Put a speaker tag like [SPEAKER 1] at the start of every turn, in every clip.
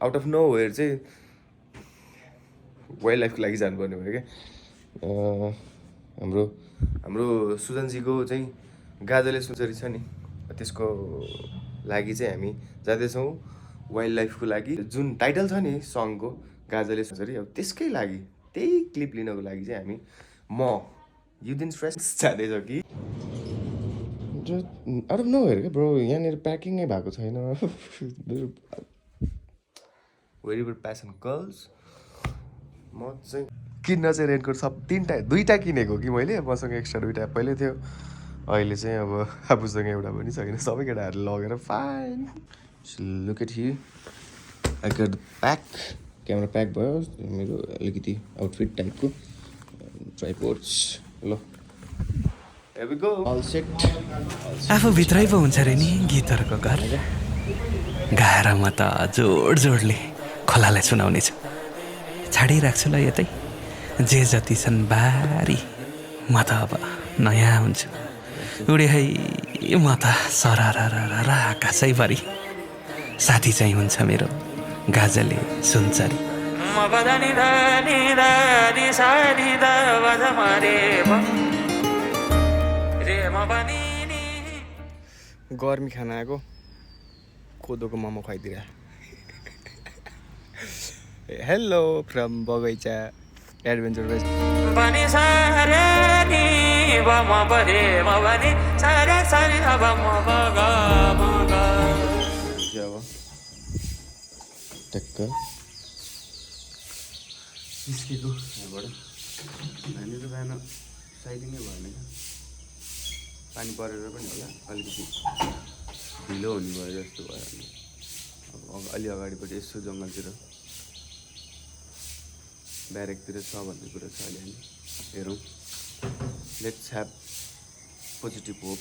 [SPEAKER 1] Out of know where चाहिँ wild लाइफको लागि जानुपर्ने भयो क्या। हाम्रो हाम्रो सुजनजीको चाहिँ गाजले सुनचरी छ नि, त्यसको लागि चाहिँ हामी जाँदैछौँ वाइल्ड लाइफको लागि। जुन टाइटल छ नि सङको गाजले सुनचरी, अब त्यसकै लागि त्यही क्लिप लिनको लागि चाहिँ हामी युदिन श्रेष्ठ जाँदैछ कि आउट अफ नो वेयर क्या ब्रो। यहाँनिर प्याकिङै भएको छैन। Very passion girls. म चाहिँ किन्न चाहिँ रेनकोट सब दुईवटा किनेको कि मैले। मसँग एक्स्ट्रा दुईवटा पहिल्यै थियो, अहिले चाहिँ अब आफूसँग एउटा पनि छैन। सबै केटाहरूले लगेर fine. Look at here, I got the pack. Camera pack भयो मेरो, अलिकति आउटफिट टाइपको ट्राइपोड्स। ल
[SPEAKER 2] आफूभित्रै पो हुन्छ अरे नि गीतहरूको घर। गाएर म त जोड जोडले खोलालाई सुनाउने छु। छाडिराख्छु ल यतै, जे जति छन् बारी। म त अब नयाँ हुन्छु, उडे है म त सरर आकाशैभरि। साथी चाहिँ हुन्छ मेरो गाजले सुनचरी।
[SPEAKER 3] गर्मी खाना आएको, कोदोको मोमो खुवाइदिएर। हेलो फ्रम बगैँचा एडभेन्चर रेस्ट।
[SPEAKER 1] टक्क निस्केको यहाँबाट। हामी त बिहान साइडिङै भएन क्या, पानी परेर पनि होला, अलिकति ढिलो हुने भयो जस्तो भयो। अब अलि अगाडिपट्टि यसो जङ्गलतिर ब्यारेकतिर छ भन्ने कुरा छ। अहिले हामी हेरौँ, लेट्स ह्याभ पोजिटिभ होप।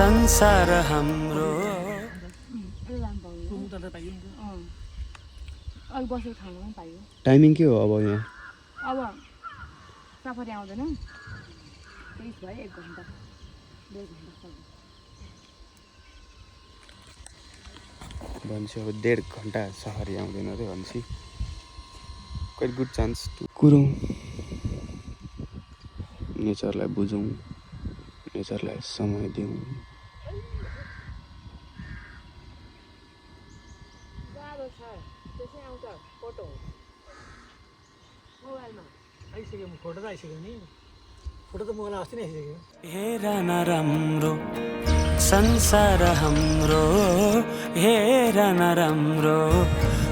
[SPEAKER 2] संसार हाम्रो
[SPEAKER 3] टाइमिङ के हो अब यहाँ?
[SPEAKER 4] अब सफरी आउँदैन, त्यही भयो 1 घन्टा 2 घन्टा
[SPEAKER 3] भनेपछि अब 1.5 घन्टा सफरी आउँदैन रे भनेपछि क्वाइट गुड चान्स टु कुरौँ, नेचरलाई बुझौँ, नेचरलाई समय दिउँ।
[SPEAKER 2] हेर नराम्रो संसार हाम्रो, हेर नराम्रो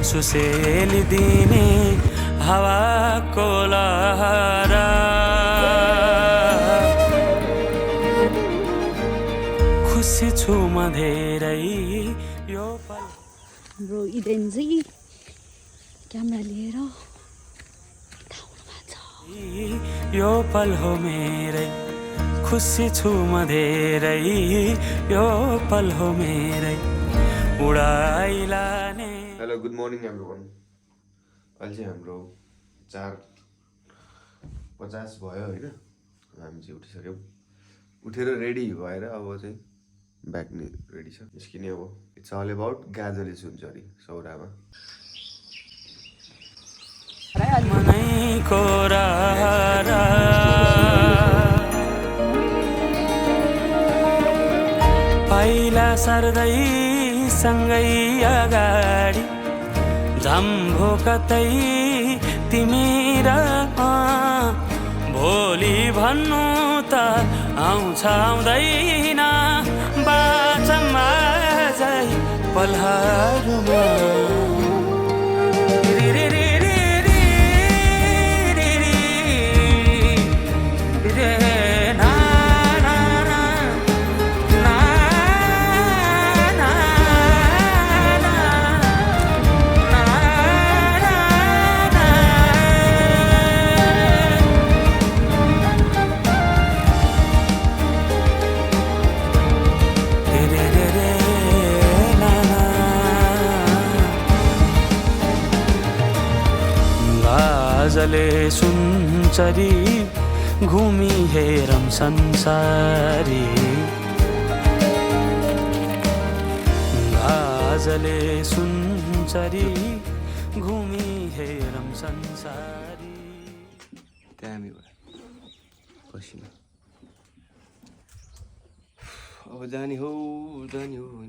[SPEAKER 2] सुसेली दिने हावाको लहरा। खुसी छु म धेरै यो पल।
[SPEAKER 4] हाम्रो इदेन चाहिँ क्यामेरा लिएर
[SPEAKER 2] यो पल हो मेरै, खुसी छु म धेरै यो पल हो मेरै उडाइलाने।
[SPEAKER 1] Hello good morning everyone. अहिले चाहिँ हाम्रो 4:50 भयो होइन। हामी चाहिँ उठिसक्यौँ, उठेर रेडी भएर अब चाहिँ ब्याग नि रेडी छ, निस्किने अब। इट्स अल अबाउट गाजले सुनचरी सौरामा।
[SPEAKER 2] मनैको रारा पहिला सर्दै सँगै अगाडि झम्भो कतै तिमी र भोलि भन्नु त आउँछ आउँदैन बाचमा जाइ पलहरूमा। गाजले सुनचरी घुमी हेरम संसारी गाजले सुनचरी घुमी हेरम संसारी
[SPEAKER 3] दामी भयो पसिना अब जाने हो होइन